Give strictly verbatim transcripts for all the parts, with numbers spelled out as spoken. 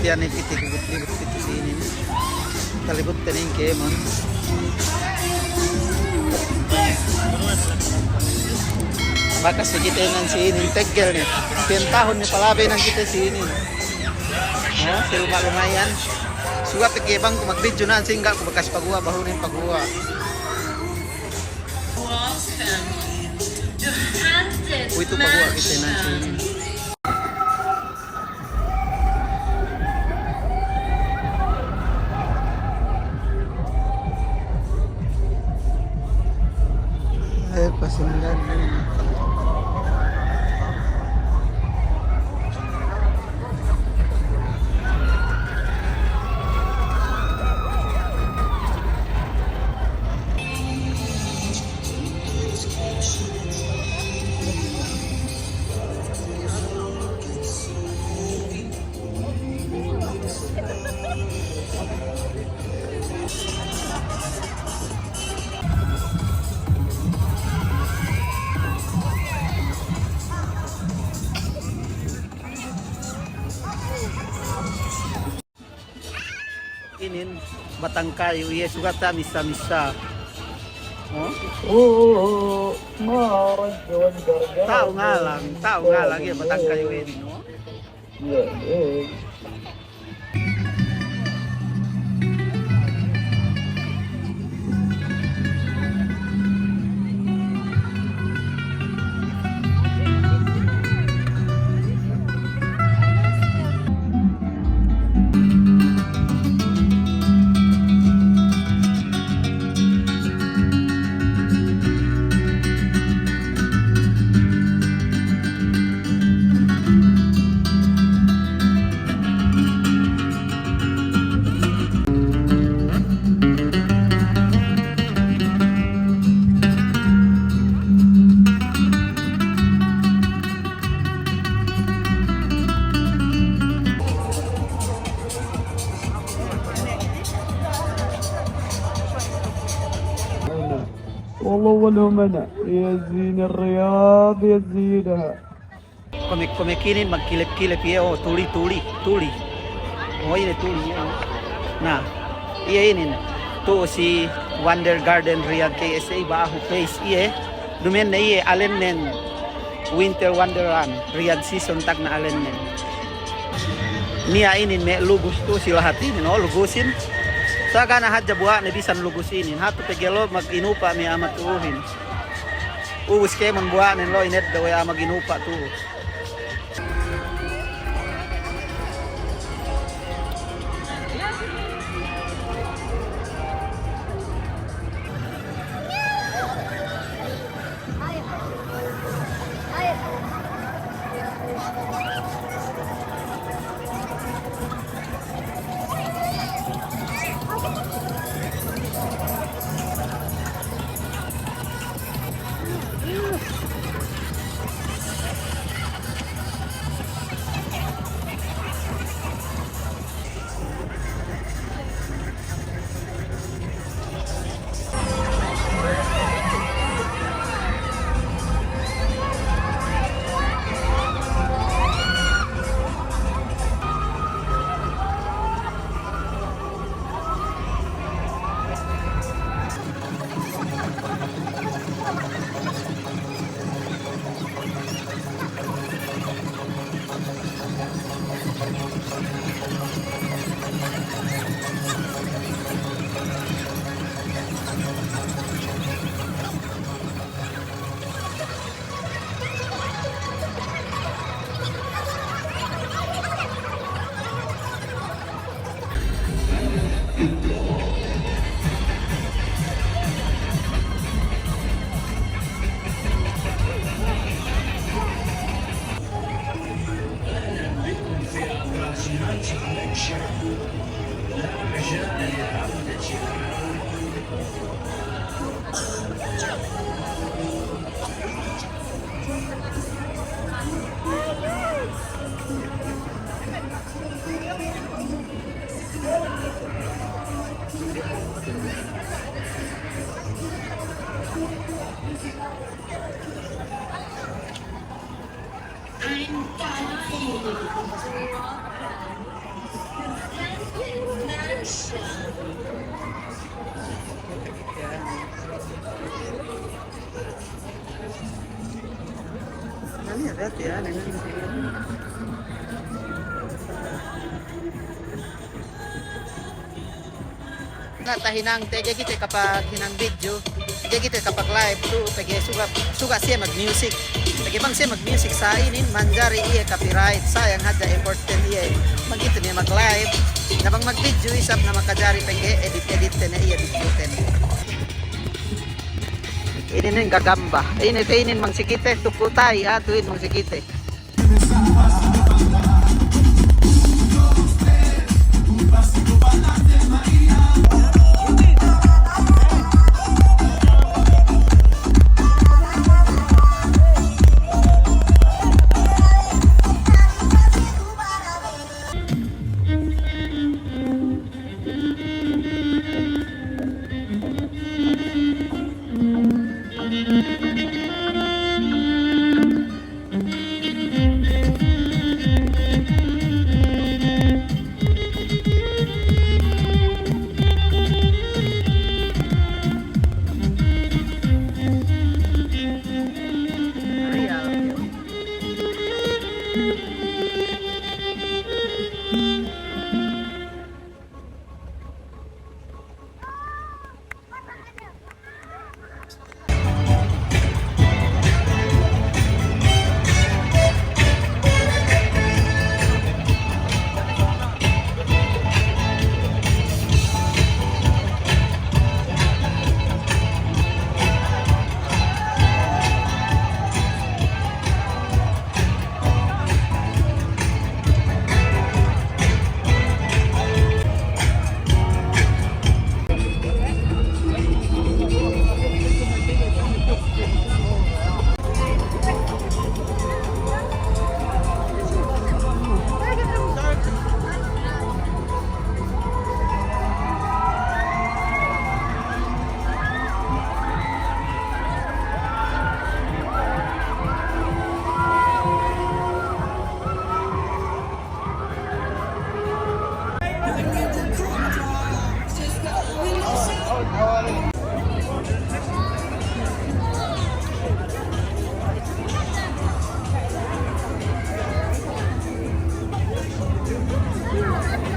Tiya' ne kite libut-libut kite si inin. Talibut te ne kēmon. Bakas ne kite nan si inin, teggel ne. Sampū' tahun ne palabey nan kite si inin. Oh, si luma'-luma' iyan. Suga' pegge' bang ku magbidju nan, sa'ingge ku bakas paguwa', behu ne paguwa'. Kuwe'itu paguwa' kite nan si inin. Eh, pasinggan. Inin batang kayu, iye suga' tamissa-missa. Oh? Ta'u ngalang, ta'u ngalang iye batang kayu inin, oh. والله أولهم أنا. يا زين الرياض، يا زينها. Kumek-kumek inin magkilep-kilep iye, oh, tuli, tuli, tuli. Oh, ine tuli, iye, oh. Na, iye inin. Tu'u si Wonder Garden Riyadh K S A, ba'ahu place iye. Duma'in ne iye alennen Winter Wonderland, Riyadh season tagna' alennen. Niya' inin me' lugus tu'u si lahat inin, oh, lugusin. Sa' ga' ne hadja buwa'ne bisan lugus inin. Hatu pe ga'i lo' maginupa' me' a'a matu'uhin. Ubus kēmon buwa'nen lo' ineddo' we' a'a maginupa' tu'u. Na tahinang te, ga'i kite kapaghinang video, ga'i kite kapag-live tu, pegge' suga', suga' siye mag-music. Pegge' bang siye mag-music sa' inin, manjari iye copyright, sayang hadja effort ten iye. Bang kite ne mag-live, na bang mag-video isab na makajari pegge' edit-edit te ne iye video ten. Inin gagamba. Inin te inin mangsikite, tuku ta'i, ah, tu'in mangsikite.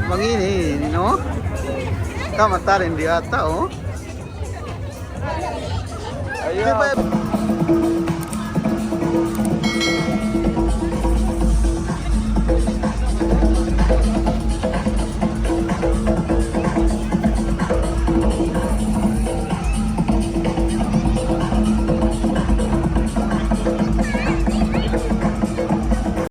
Bang inin, inin, oh. Tama tarin diyata', oh. Ayo.